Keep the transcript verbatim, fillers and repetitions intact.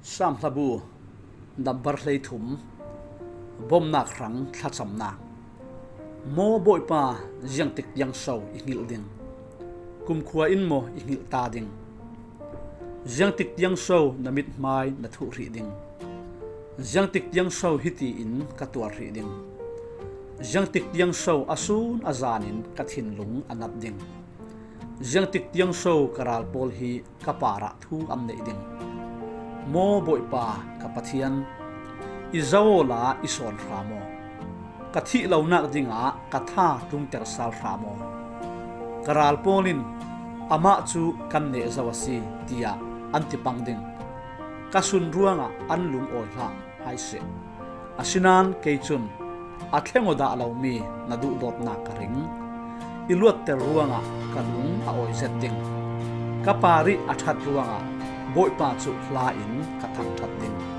Psalm hlabu, dambar hleithum, bomnak hrang thlacamnak. Maw Bawipa, ziangtik tiang so i hngilh ding? Kumkhua in maw i hngilh ta ding? Ziangtik tiang so na mithmai na thuh hrih ding? Ziangtik tiang so hiti in ka tuar hrih ding? Ziangtik tiang so a sun a zan in ka thinlung a nat ding? Ziangtik tiang so ka ral pawl hi ka parah thu an neih ding? Maw Bawipa ka Pathian, i za awla i sawn hram aw. Ka thih lonak dingah ka tha tlungter sal hram aw. Ka ral pawl in, "Amah cu kan neh zo a si," tiah an ti pang ding. Ka sun ruangah an lungawi hlah hai seh. Asinain kei cun a thleng aw dah lomi na duhdawtnak ka ring. I luatter ruangah ka lung a awi zet ding. Ka parih a ṭhat ruangah Bawipa cu hla in ka thangṭhat ding.